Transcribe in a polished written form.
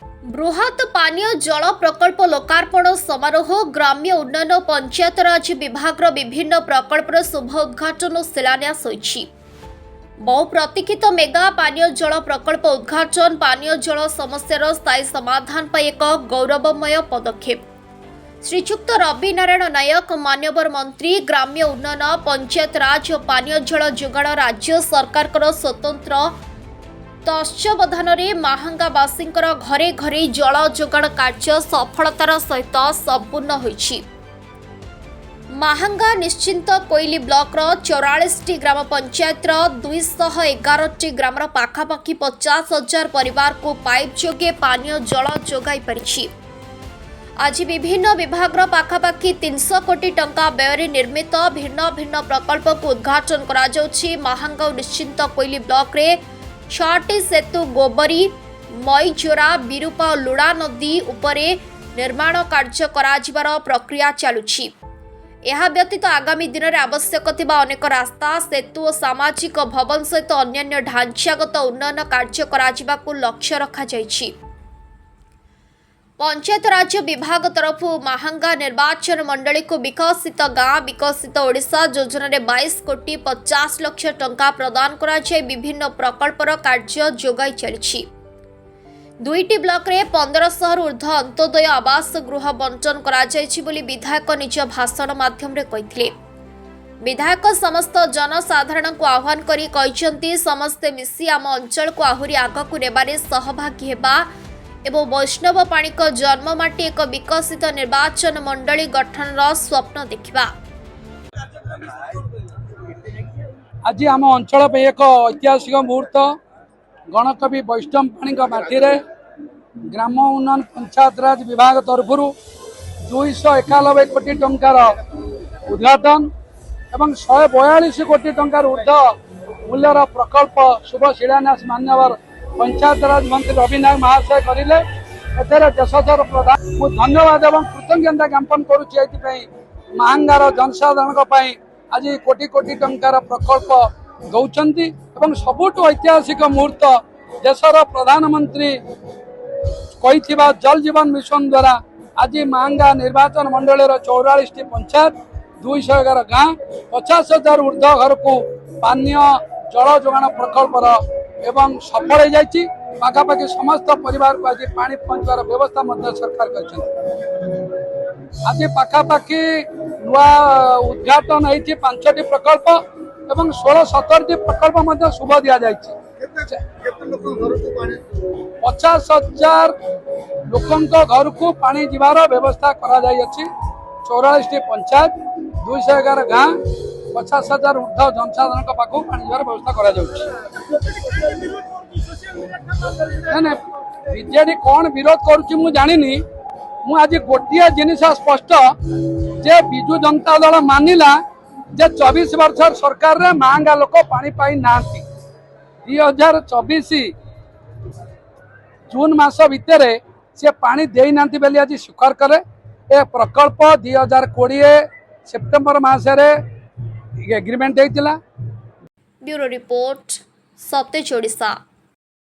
ବୃହତ୍ ପାନୀୟ ଜଳ ପ୍ରକଳ୍ପ ଲୋକାର୍ପଣ ସମାରୋହ, ଗ୍ରାମ୍ୟ ଉନ୍ନୟନ ଓ ପଞ୍ଚାୟତରାଜ ବିଭାଗର ବିଭିନ୍ନ ପ୍ରକଳ୍ପର ଶୁଭ ଉଦ୍ଘାଟନ ଓ ଶିଳାନ୍ୟାସ ହୋଇଛି। ବହୁ ପ୍ରତୀକ୍ଷିତ ମେଗା ପାନୀୟ ଜଳ ପ୍ରକଳ୍ପ ଉଦ୍ଘାଟନ ପାନୀୟ ଜଳ ସମସ୍ୟାର ସ୍ଥାୟୀ ସମାଧାନ ପାଇଁ ଏକ ଗୌରବମୟ ପଦକ୍ଷେପ। ଶ୍ରୀଯୁକ୍ତ ରବି ନାରାୟଣ ନାୟକ, ମାନ୍ୟବର ମନ୍ତ୍ରୀ, ଗ୍ରାମ୍ୟ ଉନ୍ନୟନ, ପଞ୍ଚାୟତରାଜ ଓ ପାନୀୟ ଜଳ ଯୋଗାଣ, ରାଜ୍ୟ ସରକାରଙ୍କର ସ୍ୱତନ୍ତ୍ର ତତ୍ତ୍ୱାବଧାନରେ ମାହାଙ୍ଗାବାସୀଙ୍କର ଘରେ ଘରେ ଜଳ ଯୋଗାଣ କାର୍ଯ୍ୟ ସଫଳତାର ସହିତ ସମ୍ପୂର୍ଣ୍ଣ ହୋଇଛି। ମାହାଙ୍ଗା, ନିଶ୍ଚିନ୍ତ କୋଇଲି ବ୍ଲକର 44ଟି ଗ୍ରାମ ପଞ୍ଚାୟତର 211ଟି ଗ୍ରାମର ପାଖାପାଖି 50,000 ପରିବାରକୁ ପାଇପ୍ ଯୋଗେ ପାନୀୟ ଜଳ ଯୋଗାଇ ପାରିଛି। ଆଜି ବିଭିନ୍ନ ବିଭାଗର ପାଖାପାଖି 300 କୋଟି ଟଙ୍କା ବ୍ୟୟରେ ନିର୍ମିତ ଭିନ୍ନ ଭିନ୍ନ ପ୍ରକଳ୍ପକୁ ଉଦ୍ଘାଟନ କରାଯାଉଛି। ମାହାଙ୍ଗା ଓ ନିଶ୍ଚିନ୍ତ କୋଇଲି ବ୍ଲକରେ ଛଅଟି ସେତୁ ଗୋବରୀ, ମଇଜୋରା, ବିରୂପା ଓ ଲୁଣା ନଦୀ ଉପରେ ନିର୍ମାଣ କାର୍ଯ୍ୟ କରାଯିବାର ପ୍ରକ୍ରିୟା ଚାଲୁଛି। ଏହା ବ୍ୟତୀତ ଆଗାମୀ ଦିନରେ ଆବଶ୍ୟକ ଥିବା ଅନେକ ରାସ୍ତା, ସେତୁ ଓ ସାମାଜିକ ଭବନ ସହିତ ଅନ୍ୟାନ୍ୟ ଢାଞ୍ଚାଗତ ଉନ୍ନୟନ କାର୍ଯ୍ୟ କରାଯିବାକୁ ଲକ୍ଷ୍ୟ ରଖାଯାଇଛି। ପଞ୍ଚାୟତରାଜ ବିଭାଗ ତରଫରୁ ମାହାଙ୍ଗା ନିର୍ବାଚନ ମଣ୍ଡଳୀକୁ ବିକଶିତ ଗାଁ ବିକଶିତ ଓଡ଼ିଶା ଯୋଜନାରେ 22 କୋଟି 50 ଲକ୍ଷ ଟଙ୍କା ପ୍ରଦାନ କରାଯାଇ ବିଭିନ୍ନ ପ୍ରକଳ୍ପର କାର୍ଯ୍ୟ ଯୋଗାଇ ଚାଲିଛି। ଦୁଇଟି ବ୍ଲକରେ 1500ରୁ ଉର୍ଦ୍ଧ୍ୱ ଅନ୍ତ୍ୟୋଦୟ ଆବାସ ଗୃହ ବଣ୍ଟନ କରାଯାଇଛି ବୋଲି ବିଧାୟକ ନିଜ ଭାଷଣ ମାଧ୍ୟମରେ କହିଥିଲେ। ବିଧାୟକ ସମସ୍ତ ଜନସାଧାରଣଙ୍କୁ ଆହ୍ୱାନ କରି କହିଛନ୍ତି, ସମସ୍ତେ ମିଶି ଆମ ଅଞ୍ଚଳକୁ ଆହୁରି ଆଗକୁ ନେବାରେ ସହଭାଗୀ ହେବା ଏବଂ ବୈଷ୍ଣବ ପାଣିଙ୍କ ଜନ୍ମମାଟି ଏକ ବିକଶିତ ନିର୍ବାଚନ ମଣ୍ଡଳୀ ଗଠନର ସ୍ୱପ୍ନ ଦେଖିବା। ଆଜି ଆମ ଅଞ୍ଚଳ ପାଇଁ ଏକ ଐତିହାସିକ ମୁହୂର୍ତ୍ତ। ଗଣକବି ବୈଷ୍ଣବ ପାଣିଙ୍କ ମାଟିରେ ଗ୍ରାମ ଉନ୍ନୟନ ପଞ୍ଚାୟତରାଜ ବିଭାଗ ତରଫରୁ 291 କୋଟି ଟଙ୍କାର ଉଦ୍ଘାଟନ ଏବଂ 142 କୋଟି ଟଙ୍କାର ଉର୍ଦ୍ଧ୍ୱ ମୂଲ୍ୟର ପ୍ରକଳ୍ପ ଶୁଭ ଶିଳାନ୍ୟାସ ମାନ୍ୟବର ପଞ୍ଚାୟତରାଜ ମନ୍ତ୍ରୀ ରବି ନାୟକ ମହାଶୟ କରିଲେ। ଏଥିରେ ଦେଶର ପ୍ରଧାନ ମୁଁ ଧନ୍ୟବାଦ ଏବଂ କୃତଜ୍ଞତା ଜ୍ଞାପନ କରୁଛି। ଏଥିପାଇଁ ମାହାଙ୍ଗାର ଜନସାଧାରଣଙ୍କ ପାଇଁ ଆଜି କୋଟି କୋଟି ଟଙ୍କାର ପ୍ରକଳ୍ପ ଦଉଛନ୍ତି ଏବଂ ସବୁଠୁ ଐତିହାସିକ ମୁହୂର୍ତ୍ତ, ଦେଶର ପ୍ରଧାନମନ୍ତ୍ରୀ କହିଥିବା ଜଲ ଜୀବନ ମିଶନ ଦ୍ୱାରା ଆଜି ମାହାଙ୍ଗା ନିର୍ବାଚନ ମଣ୍ଡଳୀର 44ଟି ପଞ୍ଚାୟତ, 211 ଗାଁ, 50,000 ଉର୍ଦ୍ଧ୍ୱ ଘରକୁ ପାନୀୟ ଜଳ ଯୋଗାଣ ପ୍ରକଳ୍ପର ଏବଂ ସଫଳ ହେଇଯାଇଛି। ପାଖାପାଖି ସମସ୍ତ ପରିବାରକୁ ଆଜି ପାଣି ପହଞ୍ଚିବାର ବ୍ୟବସ୍ଥା ମଧ୍ୟ ସରକାର କରିଛନ୍ତି। ଆଜି ପାଖାପାଖି ନୂଆ ଉଦ୍ଘାଟନ ହେଇଛି ପାଞ୍ଚଟି ପ୍ରକଳ୍ପ ଏବଂ 16-17ଟି ପ୍ରକଳ୍ପ ମଧ୍ୟ ଶୁଭ ଦିଆଯାଇଛି। କେତେ ଲୋକ ଘରକୁ ପାଣି? 50,000 ଲୋକଙ୍କ ଘରକୁ ପାଣି ଯିବାର ବ୍ୟବସ୍ଥା କରାଯାଇଅଛି। 44ଟି ପଞ୍ଚାୟତ, 211 ଗାଁ, 50,000 ଉର୍ଦ୍ଧ୍ୱ ଜନସାଧାରଣଙ୍କ ପାଖକୁ ପାଣି ଯିବାର ବ୍ୟବସ୍ଥା କରାଯାଉଛି। ନାଇଁ ନାଇଁ, ବିଜେଡି କଣ ବିରୋଧ କରୁଛି ମୁଁ ଜାଣିନି। ମୁଁ ଆଜି ଗୋଟିଏ ଜିନିଷ ସ୍ପଷ୍ଟ ଯେ ବିଜୁ ଜନତା ଦଳ ମାନିଲା ଯେ 24 ବର୍ଷ ସରକାରରେ ମାହାଙ୍ଗା ଲୋକ ପାଣି ପାଇନାହାନ୍ତି। 2024 ଜୁନ ମାସ ଭିତରେ ସେ ପାଣି ଦେଇନାହାନ୍ତି ବୋଲି ଆଜି ସ୍ୱୀକାର କଲେ। ଏ ପ୍ରକଳ୍ପ 2020 ସେପ୍ଟେମ୍ବର ମାସରେ ଏଗ୍ରିମେଣ୍ଟ ହେଇଥିଲା। ବ୍ୟୁରୋ ରିପୋର୍ଟ, ସତେଜ ଓଡ଼ିଶା।